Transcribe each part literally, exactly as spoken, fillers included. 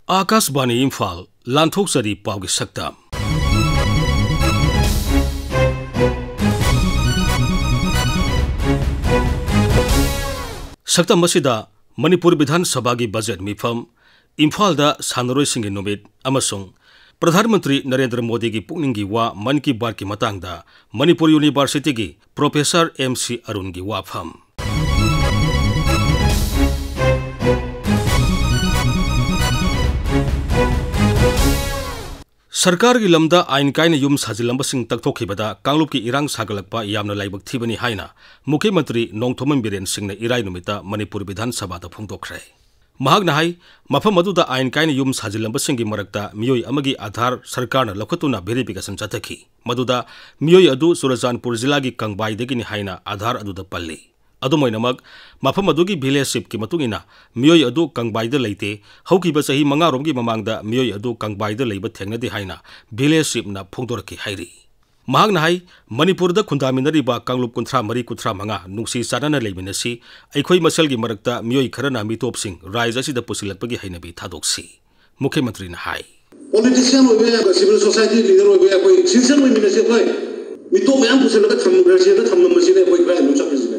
ꯑꯥꯀꯥꯁꯕꯥꯅꯤ ꯏꯝꯐꯥꯜ, ꯂꯥꯟꯊꯣꯛꯆꯔꯤ ꯄꯥꯎꯒꯤ ꯁꯛꯇꯝ꯫ ꯁꯛꯇꯝ ꯑꯁꯤꯗ ꯃꯅꯤꯄꯨꯔ ꯕꯤꯙꯥꯟ ꯁꯚꯥꯒꯤ ꯕꯖꯦꯠ ꯃꯤꯐꯝ, ꯏꯝꯐꯥꯜꯗ ꯁꯥꯟꯅꯔꯣꯏꯁꯤꯡꯒꯤ ꯅꯨꯃꯤꯠ ꯑꯃꯁꯨꯡ ꯄ꯭ꯔꯙꯥꯟ ꯃꯟꯇ꯭ꯔꯤ ꯅꯔꯦꯟꯗ꯭ꯔ ꯃꯣꯗꯤꯒꯤ ꯄꯨꯛꯅꯤꯡꯒꯤ ꯋꯥ ꯃꯟ ꯀꯤ ꯕꯥꯠꯀꯤ ꯃꯇꯥꯡꯗ ꯃꯅꯤꯄꯨꯔ ꯌꯨꯅꯤꯚꯔꯁꯤꯇꯤꯒꯤ ꯄ꯭ꯔꯣꯐꯦꯁꯔ ꯑꯦꯝ ꯁꯤ ꯑꯔꯨꯟꯒꯤ ꯋꯥꯐꯝ꯫ ꯁꯔꯀꯥꯔꯒꯤ ꯂꯝꯗ ꯑꯥꯏꯟ ꯀꯥꯏꯅ ꯌꯨꯝ ꯁꯥꯖꯤꯜꯂꯝꯕꯁꯤꯡ ꯇꯛꯊꯣꯛꯈꯤꯕꯗ ꯀꯥꯡꯂꯨꯞꯀꯤ ꯏꯔꯥꯡ ꯁꯥꯒꯠꯂꯛꯄ ꯌꯥꯝꯅ ꯂꯥꯏꯕꯛ ꯊꯤꯕꯅꯤ ꯍꯥꯏꯅ ꯃꯨꯈ꯭ꯌ ꯃꯟꯇ꯭ꯔꯤ ꯅꯣꯡꯊꯣꯝꯕꯝ ꯕꯤꯔꯦꯟ ꯁꯤꯡꯅ ꯏꯔꯥꯏ ꯅꯨꯃꯤꯠꯇ ꯃꯅꯤꯄꯨꯔ ꯕꯤꯙꯥꯟ ꯁꯚꯥꯗ ꯐꯣꯡꯗꯣꯛꯈ꯭ꯔꯦ꯫ ꯃꯍꯥꯛꯅ ꯍꯥꯏ, ꯃꯐꯝ ꯑꯗꯨꯗ ꯑꯥꯏꯟ ꯀꯥꯏꯅ ꯌꯨꯝ ꯁꯥꯖꯤꯜꯂꯝꯕꯁꯤꯡꯒꯤ ꯃꯔꯛꯇ ꯃꯤꯑꯣꯏ ꯑꯃꯒꯤ ꯑꯥꯙꯥꯔ ꯁꯔꯀꯥꯔꯅ ꯂꯧꯈꯠꯇꯨꯅ ꯚꯦꯔꯤꯐꯤꯀꯦꯁꯟ ꯆꯠꯊꯈꯤ꯫ ꯃꯗꯨꯗ ꯃꯤꯑꯣꯏ ꯑꯗꯨ ꯆꯨꯔꯆꯥꯟꯄꯨꯔ ꯖꯤꯂꯥꯒꯤ ꯀꯪꯕꯥꯏꯗꯒꯤꯅꯤ ꯍꯥꯏꯅ ꯑꯥꯙꯥꯔ ꯑꯗꯨꯗ ꯄꯜꯂꯤ꯫ ꯑꯗꯨꯝ ꯑꯣꯏꯅꯃꯛ, ꯃꯐꯝ ꯑꯗꯨꯒꯤ ꯚꯤꯂꯦꯖ ꯆꯤꯐꯀꯤ ꯃꯇꯨꯡ ꯏꯟꯅ, ꯃꯤꯑꯣꯏ ꯑꯗꯨ ꯀꯪꯕꯥꯏꯗ ꯂꯩꯇꯦ, ꯍꯧꯈꯤꯕ ꯆꯍꯤ ꯃꯉꯥꯔꯣꯝꯒꯤ ꯃꯃꯥꯡꯗ ꯃꯤꯑꯣꯏ ꯑꯗꯨ ꯀꯪꯕꯥꯏꯗ ꯂꯩꯕ ꯊꯦꯡꯅꯗꯦ ꯍꯥꯏꯅ ꯚꯤꯂꯦꯖ ꯆꯤꯐꯅ ꯐꯣꯡꯗꯣꯔꯛꯈꯤ ꯍꯥꯏꯔꯤ꯫ ꯃꯍꯥꯛꯅ ꯍꯥꯏ, ꯃꯅꯤꯄꯨꯔꯗ ꯈꯨꯟꯗꯥꯃꯤꯟꯅꯔꯤꯕ ꯀꯥꯡꯂꯨꯞ ꯀꯨꯟꯊ꯭ꯔꯥ ꯃꯔꯤ, ꯀꯨꯟꯊ꯭ꯔꯥ ꯃꯉꯥ ꯅꯨꯡꯁꯤ ꯆꯥꯟꯅꯅ ꯂꯩꯃꯤꯟꯅꯁꯤ, ꯑꯩꯈꯣꯏ ꯃꯁꯦꯜꯒꯤ ꯃꯔꯛꯇ ꯃꯤꯑꯣꯏ ꯈꯔꯅ ꯃꯤꯇꯣꯞꯁꯤꯡ ꯔꯥꯏꯖ ꯑꯁꯤꯗ ꯄꯨꯁꯤꯜꯂꯛꯄꯒꯤ ꯍꯩꯅꯕꯤ ꯊꯥꯗꯣꯛꯁꯤ꯫ ꯃꯨꯈ꯭ꯌ ꯃꯟꯇ꯭ꯔꯤꯅ ꯍꯥꯏ꯫ Politician ꯑꯣꯏꯕ ꯌꯥꯏ, civil society leader ꯑꯣꯏꯕ ꯌꯥꯏ, ꯑꯩꯈꯣꯏ sincere ꯑꯣꯏꯃꯤꯟꯅꯁꯤ꯫ ꯑꯩꯈꯣꯏ ꯃꯤꯇꯣꯞ ꯃꯌꯥꯝ ꯄꯨꯁꯤꯜꯂꯒ ꯊꯝꯈ꯭ꯔꯁꯦꯅ ꯊꯝꯃꯝꯕꯁꯤꯅ ꯑꯩꯈꯣꯏ ꯀꯗꯥꯏ ꯑꯗꯨꯝ ꯆꯠꯈ꯭ꯔꯤꯁꯤꯅ?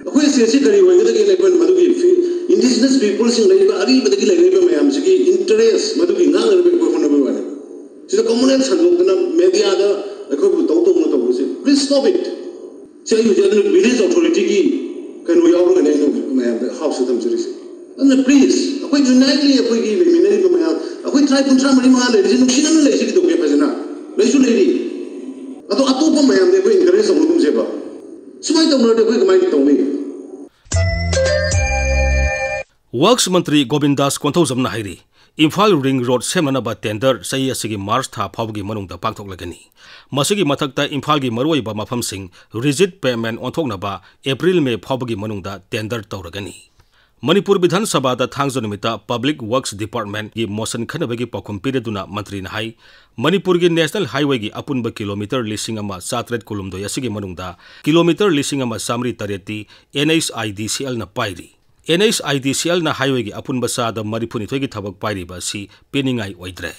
ꯑꯩꯈꯣꯏ stateꯁꯤ ꯀꯔꯤ ꯑꯣꯏꯒꯗꯒꯦꯅ ꯑꯩꯈꯣꯏꯅ ꯃꯗꯨꯒꯤ indigenous peopleꯁꯤꯡ ꯂꯩꯔꯤꯕ ꯑꯔꯤꯕꯗꯒꯤ ꯂꯩꯔꯤꯕ ꯃꯌꯥꯝꯁꯤꯒꯤ interest ꯃꯗꯨꯒꯤ ꯉꯥꯡꯅꯅꯕ ꯑꯩꯈꯣꯏ ꯍꯣꯠꯅꯕꯒꯤ ꯋꯥꯅꯤ꯫ ꯁꯤꯗ commonwealth ꯁꯟꯗꯣꯛꯇꯅ mediaꯗ ꯑꯩꯈꯣꯏꯕꯨ ꯇꯧ ꯇꯧꯅ ꯇꯧꯕꯁꯦ, please stop it꯫ ꯁꯤ ꯑꯩ ꯍꯧꯖꯤꯛ ꯑꯗꯨꯅ village authorityꯒꯤ ꯀꯩꯅꯣ ꯌꯥꯎꯔꯒꯅꯦ ꯑꯩꯅ ꯍꯧꯖꯤꯛ ꯃꯌꯥꯝꯗ house ꯊꯝꯖꯔꯤꯁꯦ꯫ ꯑꯗꯨꯅ please, ꯑꯩꯈꯣꯏ unitely ꯑꯩꯈꯣꯏꯒꯤ ꯂꯩꯃꯤꯟꯅꯔꯤꯕ ꯃꯌꯥꯝ, ꯑꯩꯈꯣꯏ tribe ꯀꯨꯟꯊ꯭ꯔꯥ ꯃꯔꯤ ꯃꯉꯥ ꯂꯩꯔꯤꯁꯦ ꯅꯨꯡꯁꯤꯅꯅ ꯂꯩꯁꯤ ꯀꯩꯗꯧꯒꯦ? ꯐꯖꯅ ꯂꯩꯁꯨ ꯂꯩꯔꯤ꯫ ꯑꯗꯣ ꯑꯇꯣꯞꯄ ꯃꯌꯥꯝꯗꯤ ꯑꯩꯈꯣꯏ encourage ꯇꯧꯅꯒꯨꯝꯁꯦꯕ꯫ ꯁꯨꯃꯥꯏꯅ ꯇꯧꯅꯔꯗꯤ ꯑꯩꯈꯣꯏ ꯀꯃꯥꯏꯅ ꯇꯧꯅꯤ? Works ꯃꯟꯇ꯭ꯔꯤ ꯒꯣꯕꯤꯟꯗꯥꯁ ꯀꯣꯟꯊꯧꯖꯝꯅ ꯍꯥꯏꯔꯤ, ꯏꯝꯐꯥꯜ ꯔꯤꯡ ꯔꯣꯗ ꯁꯦꯝꯅꯅꯕ tender ꯆꯍꯤ ꯑꯁꯤꯒꯤ ꯃꯥꯔꯆ ꯊꯥ ꯐꯥꯎꯕꯒꯤ ꯃꯅꯨꯡꯗ ꯄꯥꯡꯊꯣꯛꯂꯒꯅꯤ꯫ ꯃꯁꯤꯒꯤ ꯃꯊꯛꯇ ꯏꯝꯐꯥꯜꯒꯤ ꯃꯔꯨꯑꯣꯏꯕ ꯃꯐꯝꯁꯤꯡ rigid pavement ꯑꯣꯟꯊꯣꯛꯅꯕ ꯑꯦꯄ꯭ꯔꯤꯜ ꯃꯦ ꯐꯥꯎꯕꯒꯤ ꯃꯅꯨꯡꯗ tender ꯇꯧꯔꯒꯅꯤ꯫ ꯃꯅꯤꯄꯨꯔ ꯕꯤꯙꯥꯟ ꯁꯚꯥꯗ ꯊꯥꯡꯖ ꯅꯨꯃꯤꯠꯇ Public Works Departmentꯀꯤ motion ꯈꯟꯅꯕꯒꯤ ꯄꯥꯎꯈꯨꯝ ꯄꯤꯔꯗꯨꯅ ꯃꯟꯇ꯭ꯔꯤꯅ ꯍꯥꯏ, ꯃꯅꯤꯄꯨꯔꯒꯤ National Highwayꯒꯤ ꯑꯄꯨꯟꯕ ꯀꯤꯂꯣꯃꯤꯇꯔ ꯂꯤꯁꯤꯡ ꯑꯃ ꯆꯥꯇ꯭ꯔꯦꯠ ꯀꯨꯟꯍꯨꯝꯗꯣꯏ ꯑꯁꯤꯒꯤ ꯃꯅꯨꯡꯗ ꯀꯤꯂꯣꯃꯤꯇꯔ ꯂꯤꯁꯤꯡ ꯑꯃ ꯆꯥꯃꯔꯤ ꯇꯔꯦꯠꯇꯤ NHIDCLꯅ ꯄꯥꯏꯔꯤ꯫ ꯑꯦꯟ ꯑꯩꯆ ꯑꯥꯏ ꯗꯤ ꯁꯤ ꯑꯦꯜꯅ highwayꯒꯤ ꯑꯄꯨꯟꯕ ꯆꯥꯗ ꯃꯔꯤꯐꯨꯅꯤꯊꯣꯏꯒꯤ ꯊꯕꯛ ꯄꯥꯏꯔꯤꯕ ꯑꯁꯤ ꯄꯤꯅꯤꯡꯉꯥꯏ ꯑꯣꯏꯗ꯭ꯔꯦ꯫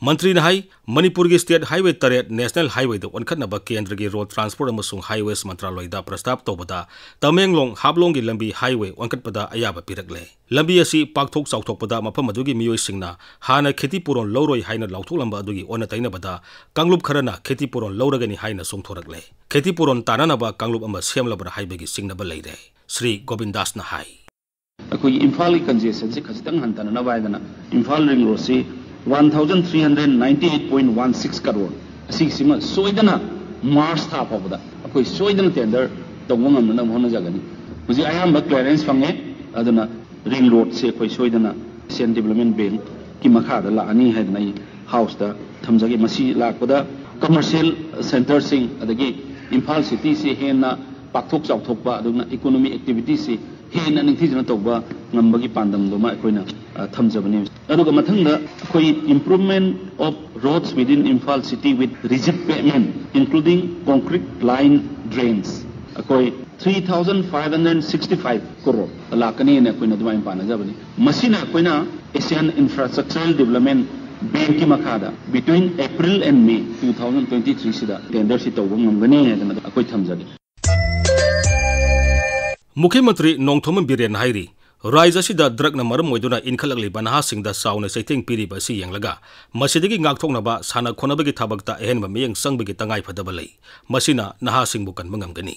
ꯃꯟꯇ꯭ꯔꯤꯅ ꯍꯥꯏ, ꯃꯅꯤꯄꯨꯔꯒꯤ state highway ꯇꯔꯦꯠ national highwayꯗ ꯑꯣꯟꯈꯠꯅꯕ ꯀꯦꯟꯗ꯭ꯔꯒꯤ Road Transport ꯑꯃꯁꯨꯡ Highways ꯃꯟꯇ꯭ꯔꯥꯂꯣꯏꯗ ꯄ꯭ꯔꯁꯇꯥꯕ ꯇꯧꯕꯗ ꯇꯃꯦꯡꯂꯣꯡ ꯍꯥꯐꯂꯣꯡꯒꯤ ꯂꯝꯕꯤ highway ꯑꯣꯟꯈꯠꯄꯗ ꯑꯌꯥꯕ ꯄꯤꯔꯛꯂꯦ꯫ ꯂꯝꯕꯤ ꯑꯁꯤ ꯄꯥꯛꯊꯣꯛ ꯆꯥꯎꯊꯣꯛꯄꯗ ꯃꯐꯝ ꯑꯗꯨꯒꯤ ꯃꯤꯑꯣꯏꯁꯤꯡꯅ ꯍꯥꯟꯅ ꯈꯦꯇꯤꯄꯨꯔꯣꯟ ꯂꯧꯔꯣꯏ ꯍꯥꯏꯅ ꯂꯥꯎꯊꯣꯛꯂꯝꯕ ꯑꯗꯨꯒꯤ ꯑꯣꯟꯅ ꯇꯩꯅꯕꯗ ꯀꯥꯡꯂꯨꯞ ꯈꯔꯅ ꯈꯦꯇꯤꯄꯨꯔꯣꯟ ꯂꯧꯔꯒꯅꯤ ꯍꯥꯏꯅ ꯆꯣꯡꯊꯣꯔꯛꯂꯦ꯫ ꯈꯦꯇꯤꯄꯨꯔꯣꯟ ꯇꯥꯅꯅꯕ ꯀꯥꯡꯂꯨꯞ ꯑꯃ ꯁꯦꯝꯂꯕ꯭ꯔꯥ ꯍꯥꯏꯕꯒꯤ ꯆꯤꯡꯅꯕ ꯂꯩꯔꯦ꯫ ꯁ꯭ꯔꯤ ꯒꯣꯕꯤꯟꯗꯥꯁꯅ ꯍꯥꯏ꯫ ꯑꯩꯈꯣꯏꯒꯤ ꯏꯝꯐꯥꯜꯒꯤ congestionꯁꯤ ꯈꯖꯤꯛꯇꯪ ꯍꯟꯊꯅꯅꯕ ꯍꯥꯏꯗꯅ Imphal ring roadꯁꯤ one thousand three hundred ninety eight point one six crore ꯑꯁꯤꯁꯤꯃ ꯁꯣꯏꯗꯅ March ꯊꯥ ꯐꯥꯎꯕꯗ ꯑꯩꯈꯣꯏ ꯁꯣꯏꯗꯅ tender ꯇꯧꯕ ꯉꯝꯅꯅꯕ ꯍꯣꯠꯅꯖꯒꯅꯤ꯫ ꯍꯧꯖꯤꯛ ꯑꯌꯥꯝꯕ clearance ꯐꯪꯉꯦ, ꯑꯗꯨꯅ ring roadꯁꯤ ꯑꯩꯈꯣꯏ ꯁꯣꯏꯗꯅ Asian Development Bankꯀꯤ ꯃꯈꯥꯗ ꯂꯥꯛꯑꯅꯤ ꯍꯥꯏꯗꯅ ꯑꯩ Houseꯇ ꯊꯝꯖꯒꯦ꯫ ꯃꯁꯤ ꯂꯥꯛꯄꯗ commercial centreꯁꯤꯡ, ꯑꯗꯒꯤ ꯏꯝꯐꯥꯜ cityꯁꯤ ꯍꯦꯟꯅ ꯄꯥꯛꯊꯣꯛ ꯆꯥꯎꯊꯣꯛꯄ, ꯑꯗꯨꯅ economic activitiesꯁꯤ ꯍꯦꯟꯅ ꯅꯤꯡꯊꯤꯖꯅ ꯇꯧꯕ ꯉꯝꯕꯒꯤ ꯄꯥꯟꯗꯝꯗꯨꯃ ꯑꯩꯈꯣꯏꯅ, ꯑ, ꯊꯝꯖꯕꯅꯤ꯫ ꯑꯗꯨꯒ ꯃꯊꯪꯗ ꯑꯩꯈꯣꯏ improvement of roads within Imphal city with rigid pavement, including concrete line drains, ꯑꯩꯈꯣꯏ three thousand five hundred sixty five crore ꯂꯥꯛꯀꯅꯤꯅ ꯑꯩꯈꯣꯏꯅ ꯑꯗꯨꯃꯥꯏꯅ ꯄꯥꯅꯖꯕꯅꯤ꯫ ꯃꯁꯤꯅ ꯑꯩꯈꯣꯏꯅ Asian Infrastructural Development Bankꯀꯤ ꯃꯈꯥꯗ between April and May two thousand twenty threeꯁꯤꯗ tenderꯁꯤ ꯇꯧꯕ ꯉꯝꯒꯅꯤ ꯍꯥꯏꯗꯅ ꯑꯩꯈꯣꯏ ꯊꯝꯖꯒꯦ꯫ ꯃꯨꯈ꯭ꯌ ꯃꯟꯇ꯭ꯔꯤ ꯅꯣꯡꯊꯣꯝꯕꯝ ꯕꯤꯔꯦꯟꯅ ꯍꯥꯏꯔꯤ, ꯔꯥꯖ꯭ꯌ ꯑꯁꯤꯗ drugꯅ ꯃꯔꯝ ꯑꯣꯏꯗꯨꯅ ꯏꯟꯈꯠꯂꯛꯂꯤꯕ ꯅꯍꯥꯁꯤꯡꯗ ꯆꯥꯎꯅ ꯆꯩꯊꯦꯡ ꯄꯤꯔꯤꯕ ꯑꯁꯤ ꯌꯦꯡꯂꯒ, ꯃꯁꯤꯗꯒꯤ ꯉꯥꯛꯊꯣꯛꯅꯕ ꯁꯥꯟꯅ ꯈꯣꯠꯅꯕꯒꯤ ꯊꯕꯛꯇ ꯑꯍꯦꯟꯕ ꯃꯤꯠꯌꯦꯡ ꯆꯪꯕꯒꯤ ꯇꯉꯥꯏꯐꯗꯕ ꯂꯩ꯫ ꯃꯁꯤꯅ ꯅꯍꯥꯁꯤꯡꯕꯨ ꯀꯟꯕ ꯉꯝꯒꯅꯤ꯫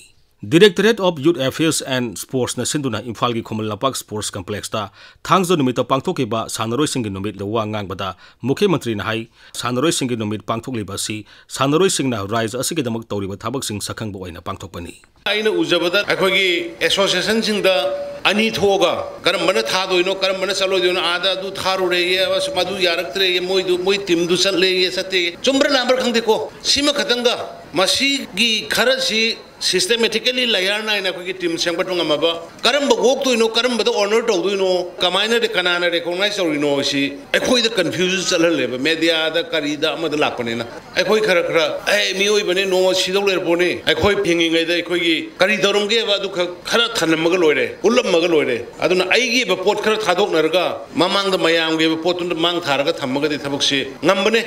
Directorate of Youth Affairs and Sportsꯅ ꯁꯤꯟꯗꯨꯅ ꯏꯝꯐꯥꯜꯒꯤ ꯈꯨꯃꯟ ꯂꯝꯄꯥꯛ Sports Complexꯇ ꯊꯥꯡꯖ ꯅꯨꯃꯤꯠꯇ ꯄꯥꯡꯊꯣꯛꯈꯤꯕ ꯁꯥꯟꯅꯔꯣꯏꯁꯤꯡꯒꯤ ꯅꯨꯃꯤꯠꯇ ꯋꯥ ꯉꯥꯡꯕꯗ ꯃꯨꯈ꯭ꯌ ꯃꯟꯇ꯭ꯔꯤꯅ ꯍꯥꯏ, ꯁꯥꯟꯅꯔꯣꯏꯁꯤꯡꯒꯤ ꯅꯨꯃꯤꯠ ꯄꯥꯡꯊꯣꯛꯂꯤꯕ ꯑꯁꯤ ꯁꯥꯟꯅꯔꯣꯏꯁꯤꯡꯅ ꯔꯥꯖ꯭ꯌ ꯑꯁꯤꯒꯤꯗꯃꯛ ꯇꯧꯔꯤꯕ ꯊꯕꯛꯁꯤꯡ ꯁꯛꯈꯪꯕ ꯑꯣꯏꯅ ꯄꯥꯡꯊꯣꯛꯄꯅꯤ꯫ ꯑꯩꯅ ꯎꯖꯕꯗ ꯑꯩꯈꯣꯏꯒꯤ associationꯁꯤꯡꯗ ꯑꯅꯤ ꯊꯣꯛꯑꯒ ꯀꯔꯝꯕꯅ ꯊꯥꯗꯣꯏꯅꯣ, ꯀꯔꯝꯕꯅ ꯆꯠꯂꯣꯏꯗꯣꯏꯅꯣ, ꯑꯥꯗ ꯑꯗꯨ ꯊꯥꯔꯨꯔꯦꯌꯦ, ꯑꯁ, ꯃꯗꯨ ꯌꯥꯔꯛꯇ꯭ꯔꯦꯌꯦ, ꯃꯣꯏꯗꯨ, ꯃꯣꯏ teamꯗꯨ ꯆꯠꯂꯦꯌꯦ, ꯆꯠꯇꯦꯌꯦ, ꯆꯨꯝꯕ꯭ꯔꯥ ꯂꯥꯟꯕ꯭ꯔꯥ ꯈꯪꯗꯦꯀꯣ, ꯁꯤꯃ ꯈꯛꯇꯪꯒ ꯃꯁꯤꯒꯤ ꯈꯔꯁꯤ Systematically layer ꯅꯥꯏꯅ ꯑꯩꯈꯣꯏꯒꯤ team ꯁꯦꯝꯒꯠꯄ ꯉꯝꯃꯕ, ꯀꯔꯝꯕ ꯒꯣꯛꯇꯣꯏꯅꯣ, ꯀꯔꯝꯕꯗ honor ꯇꯧꯗꯣꯏꯅꯣ, ꯀꯃꯥꯏꯅ ꯀꯅꯥꯅ recognize ꯇꯧꯔꯤꯅꯣ, ꯁꯤ ꯑꯩꯈꯣꯏꯗ confusion ꯆꯠꯍꯜꯂꯦꯕ꯫ Media ꯗ ꯀꯔꯤꯗ ꯑꯃꯗ ꯂꯥꯛꯄꯅꯤꯅ ꯑꯩꯈꯣꯏ ꯈꯔ ꯈꯔ, "ꯑꯦ, ꯃꯤꯑꯣꯏꯕꯅꯤ, ꯅꯣꯡꯃ ꯁꯤꯗꯧ ꯂꯩꯔꯄꯣꯠꯅꯤ, ꯑꯩꯈꯣꯏ ꯍꯤꯡꯉꯤꯉꯩꯗ ꯑꯩꯈꯣꯏꯒꯤ ꯀꯔꯤ ꯇꯧꯔꯝꯒꯦꯕ?" ꯑꯗꯨ ꯈꯛ ꯈꯔ ꯊꯅꯝꯃꯒ ꯂꯣꯏꯔꯦ, ꯎꯠꯂꯝꯃꯒ ꯂꯣꯏꯔꯦ꯫ ꯑꯗꯨꯅ ꯑꯩꯒꯤ ꯑꯣꯏꯕ ꯄꯣꯠ ꯈꯔ ꯊꯥꯗꯣꯛꯅꯔꯒ ꯃꯃꯥꯡꯗ ꯃꯌꯥꯝꯒꯤ ꯑꯣꯏꯕ ꯄꯣꯠꯇꯨꯗ ꯃꯥꯡ ꯊꯥꯔꯒ ꯊꯝꯃꯒꯗꯤ ꯊꯕꯛꯁꯤ ꯉꯝꯕꯅꯦ꯫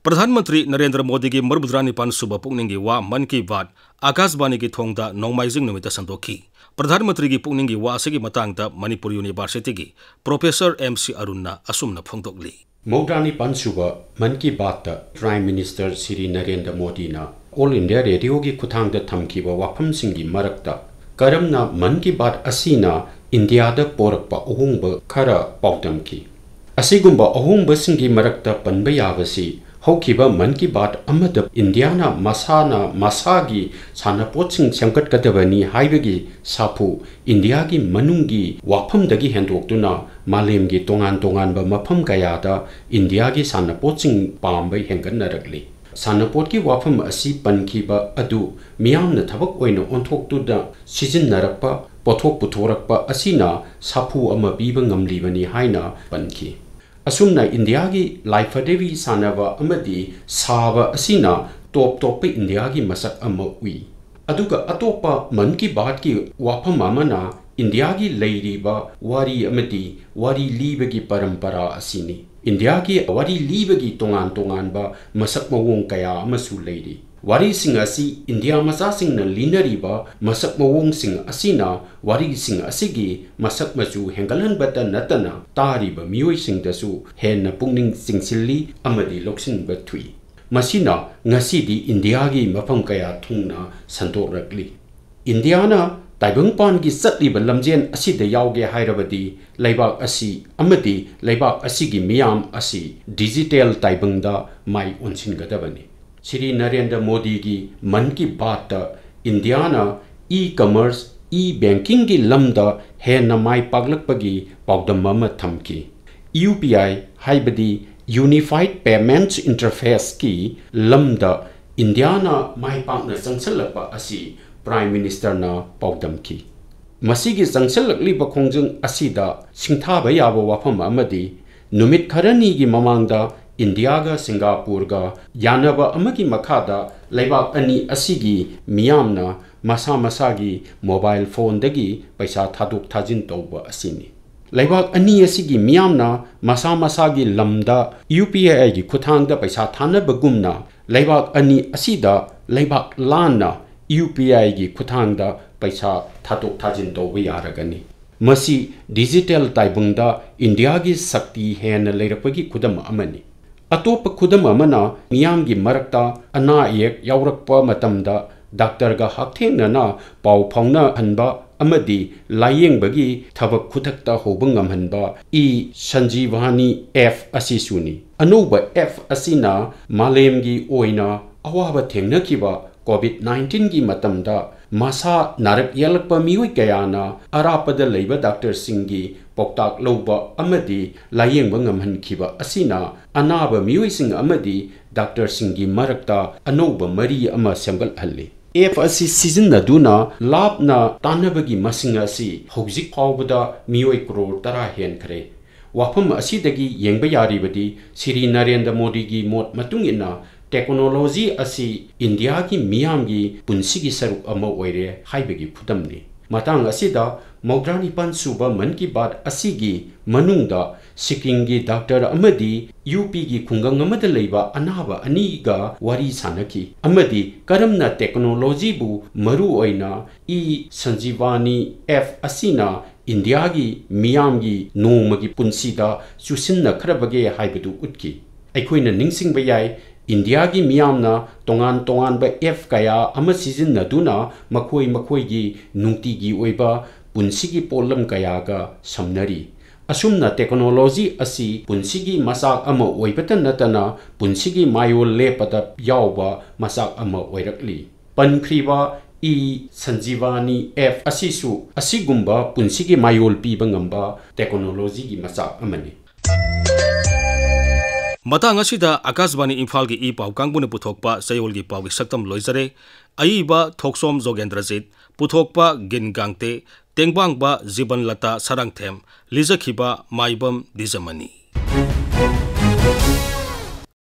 ꯄ꯭ꯔꯙꯥꯟ ꯃꯟꯇ꯭ꯔꯤ ꯅꯔꯦꯟꯗ꯭ꯔ ꯃꯣꯗꯤꯒꯤ ꯃꯔꯤꯐꯨꯇꯔꯥꯅꯤꯄꯥꯟ ꯁꯨꯕ ꯄꯨꯛꯅꯤꯡꯒꯤ ꯋꯥ ꯃꯟ ꯀꯤ ꯕꯥꯠ ꯑꯥꯀꯥꯁꯕꯥꯅꯤꯒꯤ ꯊꯣꯡꯗ ꯅꯣꯡꯃꯥꯏꯖꯤꯡ ꯅꯨꯃꯤꯠꯇ ꯁꯟꯗꯣꯛꯈꯤ꯫ ꯄ꯭ꯔꯙꯥꯟ ꯃꯟꯇ꯭ꯔꯤꯒꯤ ꯄꯨꯛꯅꯤꯡꯒꯤ ꯋꯥ ꯑꯁꯤꯒꯤ ꯃꯇꯥꯡꯗ ꯃꯅꯤꯄꯨꯔ ꯌꯨꯅꯤꯚꯔꯁꯤꯇꯤꯒꯤ ꯄ꯭ꯔꯣꯐꯦꯁꯔ ꯑꯦꯝ ꯁꯤ ꯑꯔꯨꯟꯅ ꯑꯁꯨꯝꯅ ꯐꯣꯡꯗꯣꯛꯂꯤ꯫ ꯃꯧꯗ꯭ꯔꯥꯅꯤꯄꯥꯟ ꯁꯨꯕ ꯃꯟ ꯀꯤ ꯕꯥꯠꯇ ꯄ꯭ꯔꯥꯏꯝ ꯃꯤꯅꯤꯁꯇꯔ ꯁꯤꯔꯤ ꯅꯔꯦꯟꯗ꯭ꯔ ꯃꯣꯗꯤꯅ ꯑꯣꯜ ꯏꯟꯗꯤꯌꯥ ꯔꯦꯗꯤꯑꯣꯒꯤ ꯈꯨꯠꯊꯥꯡꯗ ꯊꯝꯈꯤꯕ ꯋꯥꯐꯝꯁꯤꯡꯒꯤ ꯃꯔꯛꯇ ꯀꯔꯝꯅ ꯃꯟ ꯀꯤ ꯕꯥꯠ ꯑꯁꯤꯅ ꯏꯟꯗꯤꯌꯥꯗ ꯄꯣꯔꯛꯄ ꯑꯍꯣꯡꯕ ꯈꯔ ꯄꯥꯎꯗꯝꯈꯤ꯫ ꯑꯁꯤꯒꯨꯝꯕ ꯑꯍꯣꯡꯕꯁꯤꯡꯒꯤ ꯃꯔꯛꯇ ꯄꯟꯕ ꯌꯥꯕꯁꯤ, ꯍꯧꯈꯤꯕ ꯃꯟ ꯀꯤ ꯕꯥꯠ ꯑꯃꯗ ꯏꯟꯗꯤꯌꯥꯅ ꯃꯁꯥꯅ ꯃꯁꯥꯒꯤ ꯁꯥꯟꯅꯄꯣꯠꯁꯤꯡ ꯁꯦꯝꯒꯠꯀꯗꯕꯅꯤ ꯍꯥꯏꯕꯒꯤ ꯁꯥꯐꯨ ꯏꯟꯗꯤꯌꯥꯒꯤ ꯃꯅꯨꯡꯒꯤ ꯋꯥꯐꯝꯗꯒꯤ ꯍꯦꯟꯗꯣꯛꯇꯨꯅ ꯃꯥꯂꯦꯝꯒꯤ ꯇꯣꯉꯥꯟ ꯇꯣꯉꯥꯟꯕ ꯃꯐꯝ ꯀꯌꯥꯗ ꯏꯟꯗꯤꯌꯥꯒꯤ ꯁꯥꯟꯅꯄꯣꯠꯁꯤꯡ ꯄꯥꯝꯕ ꯍꯦꯟꯒꯠꯅꯔꯛꯂꯤ꯫ ꯁꯥꯟꯅꯄꯣꯠꯀꯤ ꯋꯥꯐꯝ ꯑꯁꯤ ꯄꯟꯈꯤꯕ ꯑꯗꯨ ꯃꯤꯌꯥꯝꯅ ꯊꯕꯛ ꯑꯣꯏꯅ ꯑꯣꯟꯊꯣꯛꯇꯨꯅ ꯁꯤꯖꯤꯟꯅꯔꯛꯄ, ꯄꯣꯠꯊꯣꯛ ꯄꯨꯊꯣꯔꯛꯄ ꯑꯁꯤꯅ ꯁꯥꯐꯨ ꯑꯃ ꯄꯤꯕ ꯉꯝꯂꯤꯕꯅꯤ ꯍꯥꯏꯅ ꯄꯟꯈꯤ꯫ ꯑꯁꯨꯝꯅ ꯏꯟꯗꯤꯌꯥꯒꯤ ꯂꯥꯏꯐꯗꯦꯕꯤ ꯁꯥꯟꯅꯕ ꯑꯃꯗꯤ ꯁꯥꯕ ꯑꯁꯤꯅ ꯇꯣꯞ ꯇꯣꯞꯄ ꯏꯟꯗꯤꯌꯥꯒꯤ ꯃꯁꯛ ꯑꯃ ꯎꯏ꯫ ꯑꯗꯨꯒ ꯑꯇꯣꯞꯄ ꯃꯟ ꯀꯤ ꯕꯥꯠꯀꯤ ꯋꯥꯐꯝ ꯑꯃꯅ ꯏꯟꯗꯤꯌꯥꯒꯤ ꯂꯩꯔꯤꯕ ꯋꯥꯔꯤ ꯑꯃꯗꯤ ꯋꯥꯔꯤ ꯂꯤꯕꯒꯤ ꯄꯔꯝꯄꯔꯥ ꯑꯁꯤꯅꯤ꯫ ꯏꯟꯗꯤꯌꯥꯒꯤ ꯋꯥꯔꯤ ꯂꯤꯕꯒꯤ ꯇꯣꯉꯥꯟ ꯇꯣꯉꯥꯟꯕ ꯃꯁꯛ ꯃꯑꯣꯡ ꯀꯌꯥ ꯑꯃꯁꯨ ꯂꯩꯔꯤ꯫ ꯋꯥꯔꯤꯁꯤꯡ ꯑꯁꯤ ꯏꯟꯗꯤꯌꯥ ꯃꯆꯥꯁꯤꯡꯅ ꯂꯤꯅꯔꯤꯕ ꯃꯁꯛ ꯃꯑꯣꯡꯁꯤꯡ ꯑꯁꯤꯅ ꯋꯥꯔꯤꯁꯤꯡ ꯑꯁꯤꯒꯤ ꯃꯁꯛ ꯃꯆꯨ ꯍꯦꯟꯒꯠꯍꯟꯕꯇ ꯅꯠꯇꯅ ꯇꯥꯔꯤꯕ ꯃꯤꯑꯣꯏꯁꯤꯡꯗꯁꯨ ꯍꯦꯟꯅ ꯄꯨꯛꯅꯤꯡ ꯆꯤꯡꯁꯤꯜꯂꯤ ꯑꯃꯗꯤ ꯂꯧꯁꯤꯟꯕ ꯊꯨꯏ꯫ ꯃꯁꯤꯅ ꯉꯁꯤꯗꯤ ꯏꯟꯗꯤꯌꯥꯒꯤ ꯃꯐꯝ ꯀꯌꯥ ꯊꯨꯡꯅ ꯁꯟꯗꯣꯛꯂꯛꯂꯤ꯫ ꯏꯟꯗꯤꯌꯥꯅ ꯇꯥꯏꯕꯪꯄꯥꯟꯒꯤ ꯆꯠꯂꯤꯕ ꯂꯝꯖꯦꯟ ꯑꯁꯤꯗ ꯌꯥꯎꯒꯦ ꯍꯥꯏꯔꯕꯗꯤ ꯂꯩꯕꯥꯛ ꯑꯁꯤ ꯑꯃꯗꯤ ꯂꯩꯕꯥꯛ ꯑꯁꯤꯒꯤ ꯃꯤꯌꯥꯝ ꯑꯁꯤ ꯗꯤꯖꯤꯇꯦꯜ ꯇꯥꯏꯕꯪꯗ ꯃꯥꯏ ꯑꯣꯟꯁꯤꯟꯒꯗꯕꯅꯤ꯫ ꯁ꯭ꯔꯤ ꯅꯔꯦꯟꯗ꯭ꯔ ꯃꯣꯗꯤꯒꯤ ꯃꯟ ꯀꯤ ꯕꯥꯠꯇ ꯏꯟꯗꯤꯌꯥꯅ e-commerce, e-bankingꯒꯤ ꯂꯝꯗ ꯍꯦꯟꯅ ꯃꯥꯏ ꯄꯥꯛꯂꯛꯄꯒꯤ ꯄꯥꯎꯗꯝ ꯑꯃ ꯊꯝꯈꯤ꯫ ꯌꯨ ꯄꯤ ꯑꯥꯏ ꯍꯥꯏꯕꯗꯤ Unified Payments Interfaceꯀꯤ ꯂꯝꯗ ꯏꯟꯗꯤꯌꯥꯅ ꯃꯥꯏ ꯄꯥꯛꯅ ꯆꯪꯁꯤꯜꯂꯛꯄ ꯑꯁꯤ ꯄ꯭ꯔꯥꯏꯝ ꯃꯤꯅꯤꯁꯇꯔꯅ ꯄꯥꯎꯗꯝꯈꯤ꯫ ꯃꯁꯤꯒꯤ ꯆꯪꯁꯤꯜꯂꯛꯂꯤꯕ ꯈꯣꯡꯖꯪ ꯑꯁꯤꯗ ꯁꯤꯡꯊꯥꯕ ꯌꯥꯕ ꯋꯥꯐꯝ ꯑꯃꯗꯤ ꯅꯨꯃꯤꯠ ꯈꯔꯅꯤꯒꯤ ꯃꯃꯥꯡꯗ ꯏꯟꯗꯤꯌꯥꯒ ꯁꯤꯡꯒꯥꯄꯨꯔꯒ ꯌꯥꯅꯕ ꯑꯃꯒꯤ ꯃꯈꯥꯗ ꯂꯩꯕꯥꯛ ꯑꯅꯤ ꯑꯁꯤꯒꯤ ꯃꯤꯌꯥꯝꯅ ꯃꯁꯥ ꯃꯁꯥꯒꯤ ꯃꯣꯕꯥꯏꯜ ꯐꯣꯟꯗꯒꯤ ꯄꯩꯁꯥ ꯊꯥꯗꯣꯛ ꯊꯥꯖꯤꯟ ꯇꯧꯕ ꯑꯁꯤꯅꯤ꯫ ꯂꯩꯕꯥꯛ ꯑꯅꯤ ꯑꯁꯤꯒꯤ ꯃꯤꯌꯥꯝꯅ ꯃꯁꯥ ꯃꯁꯥꯒꯤ ꯂꯝꯗ ꯌꯨ ꯄꯤ ꯑꯥꯏꯒꯤ ꯈꯨꯠꯊꯥꯡꯗ ꯄꯩꯁꯥ ꯊꯥꯅꯕꯒꯨꯝꯅ, ꯂꯩꯕꯥꯛ ꯑꯅꯤ ꯑꯁꯤꯗ ꯂꯩꯕꯥꯛ ꯂꯥꯟꯅ ꯌꯨ ꯄꯤ ꯑꯥꯏꯒꯤ ꯈꯨꯠꯊꯥꯡꯗ ꯄꯩꯁꯥ ꯊꯥꯗꯣꯛ ꯊꯥꯖꯤꯟ ꯇꯧꯕ ꯌꯥꯔꯒꯅꯤ꯫ ꯃꯁꯤ ꯗꯤꯖꯤꯇꯦꯜ ꯇꯥꯏꯕꯪꯗ ꯏꯟꯗꯤꯌꯥꯒꯤ ꯁꯛꯇꯤ ꯍꯦꯟꯅ ꯂꯩꯔꯛꯄꯒꯤ ꯈꯨꯗꯝ ꯑꯃꯅꯤ꯫ ꯑꯇꯣꯞꯄ ꯈꯨꯗꯝ ꯑꯃꯅ, ꯃꯤꯌꯥꯝꯒꯤ ꯃꯔꯛꯇ ꯑꯅꯥ ꯑꯌꯦꯛ ꯌꯥꯎꯔꯛꯄ ꯃꯇꯝꯗ ꯗꯥꯛꯇꯔꯒ ꯍꯛꯊꯦꯡꯅꯅ ꯄꯥꯎ ꯐꯥꯎꯅꯍꯟꯕ ꯑꯃꯗꯤ ꯂꯥꯌꯦꯡꯕꯒꯤ ꯊꯕꯛ ꯈꯨꯗꯛꯇ ꯍꯧꯕ ꯉꯝꯍꯟꯕ ꯏ ꯁꯟꯖꯤꯚꯥꯅꯤ ꯑꯦꯞ ꯑꯁꯤꯁꯨꯅꯤ꯫ ꯑꯅꯧꯕ ꯑꯦꯞ ꯑꯁꯤꯅ ꯃꯥꯂꯦꯝꯒꯤ ꯑꯣꯏꯅ ꯑꯋꯥꯕ ꯊꯦꯡꯅꯈꯤꯕ ꯀꯣꯚꯤꯗ ꯅꯥꯏꯟꯇꯤꯟꯒꯤ ꯃꯇꯝꯗ ꯃꯁꯥ ꯅꯥꯔꯛ ꯌꯦꯛꯂꯛꯄ ꯃꯤꯑꯣꯏ ꯀꯌꯥꯅ ꯑꯔꯥꯞꯄꯗ ꯂꯩꯕ ꯗꯥꯛꯇꯔꯁꯤꯡꯒꯤ ꯄꯥꯎꯇꯥꯛ ꯂꯧꯕ ꯑꯃꯗꯤ ꯂꯥꯌꯦꯡꯕ ꯉꯝꯍꯟꯈꯤꯕ ꯑꯁꯤꯅ ꯑꯅꯥꯕ ꯃꯤꯑꯣꯏꯁꯤꯡ ꯑꯃꯗꯤ ꯗꯥꯛꯇꯔꯁꯤꯡꯒꯤ ꯃꯔꯛꯇ ꯑꯅꯧꯕ ꯃꯔꯤ ꯑꯃ ꯁꯦꯝꯒꯠꯍꯜꯂꯤ꯫ ꯑꯦꯞ ꯑꯁꯤ ꯁꯤꯖꯤꯟꯅꯗꯨꯅ ꯂꯥꯞꯅ ꯇꯥꯟꯅꯕꯒꯤ ꯃꯁꯤꯡ ꯑꯁꯤ ꯍꯧꯖꯤꯛ ꯐꯥꯎꯕꯗ ꯃꯤꯑꯣꯏ ꯀ꯭ꯔꯣꯔ ꯇꯔꯥ ꯍꯦꯟꯈ꯭ꯔꯦ꯫ ꯋꯥꯐꯝ ꯑꯁꯤꯗꯒꯤ ꯌꯦꯡꯕ ꯌꯥꯔꯤꯕꯗꯤ, ꯁ꯭ꯔꯤ ꯅꯔꯦꯟꯗ꯭ꯔ ꯃꯣꯗꯤꯒꯤ ꯃꯣꯠ ꯃꯇꯨꯡ ꯏꯟꯅ, ꯇꯦꯛꯅꯣꯂꯣꯖꯤ ꯑꯁꯤ ꯏꯟꯗꯤꯌꯥꯒꯤ ꯃꯤꯌꯥꯝꯒꯤ ꯄꯨꯟꯁꯤꯒꯤ ꯁꯔꯨꯛ ꯑꯃ ꯑꯣꯏꯔꯦ ꯍꯥꯏꯕꯒꯤ ꯈꯨꯗꯝꯅꯤ꯫ ꯃꯇꯥꯡ ꯑꯁꯤꯗ ꯃꯧꯗ꯭ꯔꯥ ꯅꯤꯄꯥꯟ ꯁꯨꯕ ꯃꯟ ꯀꯤ ꯕꯥꯠ ꯑꯁꯤꯒꯤ ꯃꯅꯨꯡꯗ ꯁꯤꯛꯀꯤꯝꯒꯤ ꯗꯥꯛꯇꯔ ꯑꯃꯗꯤ ꯌꯨ ꯄꯤꯒꯤ ꯈꯨꯡꯒꯪ ꯑꯃꯗ ꯂꯩꯕ ꯑꯅꯥꯕ ꯑꯅꯤꯒ ꯋꯥꯔꯤ ꯁꯥꯅꯈꯤ ꯑꯃꯗꯤ ꯀꯔꯝꯅ ꯇꯦꯛꯅꯣꯂꯣꯖꯤꯕꯨ, ꯃꯔꯨ ꯑꯣꯏꯅ ꯏ ꯁꯟꯖꯤꯚꯥꯅꯤ ꯑꯦꯞ ꯑꯁꯤꯅ ꯏꯟꯗꯤꯌꯥꯒꯤ ꯃꯤꯌꯥꯝꯒꯤ ꯅꯣꯡꯃꯒꯤ ꯄꯨꯟꯁꯤꯗ ꯆꯨꯁꯤꯟꯅꯈ꯭ꯔꯕꯒꯦ ꯍꯥꯏꯕꯗꯨ ꯎꯠꯈꯤ꯫ ꯑꯩꯈꯣꯏꯅ ꯅꯤꯡꯁꯤꯡꯕ ꯌꯥꯏ, ꯏꯟꯗꯤꯌꯥꯒꯤ ꯃꯤꯌꯥꯝꯅ ꯇꯣꯉꯥꯟ ꯇꯣꯉꯥꯟꯕ ꯑꯦꯞ ꯀꯌꯥ ꯑꯃ ꯁꯤꯖꯤꯟꯅꯗꯨꯅ ꯃꯈꯣꯏ ꯃꯈꯣꯏꯒꯤ ꯅꯨꯡꯇꯤꯒꯤ ꯑꯣꯏꯕ ꯄꯨꯟꯁꯤꯒꯤ ꯄꯣꯠꯂꯝ ꯀꯌꯥꯒ ꯁꯝꯅꯔꯤ꯫ ꯑꯁꯨꯝꯅ ꯇꯦꯛꯅꯣꯂꯣꯖꯤ ꯑꯁꯤ ꯄꯨꯟꯁꯤꯒꯤ ꯃꯆꯥꯛ ꯑꯃ ꯑꯣꯏꯕꯇ ꯅꯠꯇꯅ ꯄꯨꯟꯁꯤꯒꯤ ꯃꯥꯌꯣꯜ ꯂꯦꯞꯄꯗ ꯌꯥꯎꯕ ꯃꯆꯥꯛ ꯑꯃ ꯑꯣꯏꯔꯛꯂꯤ꯫ ꯄꯟꯈ꯭ꯔꯤꯕ ꯏ ꯁꯟꯖꯤꯚꯥꯅꯤ ꯑꯦꯞ ꯑꯁꯤꯁꯨ ꯑꯁꯤꯒꯨꯝꯕ ꯄꯨꯟꯁꯤꯒꯤ ꯃꯥꯌꯣꯜ ꯄꯤꯕ ꯉꯝꯕ ꯇꯦꯛꯅꯣꯂꯣꯖꯤꯒꯤ ꯃꯆꯥꯛ ꯑꯃꯅꯤ꯫ ꯃꯇꯥꯡ ꯑꯁꯤꯗ ꯑꯀꯥꯁꯕꯥꯅꯤ ꯏꯝꯐꯥꯜꯒꯤ ꯏ ꯄꯥꯎ ꯀꯥꯡꯕꯨꯅ ꯄꯨꯊꯣꯛꯄ ꯆꯌꯣꯜꯒꯤ ꯄꯥꯎꯒꯤ ꯁꯛꯇꯝ ꯂꯣꯏꯖꯔꯦ꯫ ꯑꯏꯕ ꯊꯣꯛꯁꯣꯝ ꯖꯣꯒꯦꯟꯗ꯭ꯔꯖꯤꯠ, ꯄꯨꯊꯣꯛꯄ ꯒꯤꯟ ꯒꯥꯡꯇꯦ, ꯇꯦꯡꯕꯥꯡꯕ ꯖꯤꯕꯟꯂꯇꯥ ꯁꯔꯥꯡꯊꯦꯝ, ꯂꯤꯖꯈꯤꯕ ꯃꯥꯏꯕꯝ ꯗꯤꯖꯃꯅꯤ꯫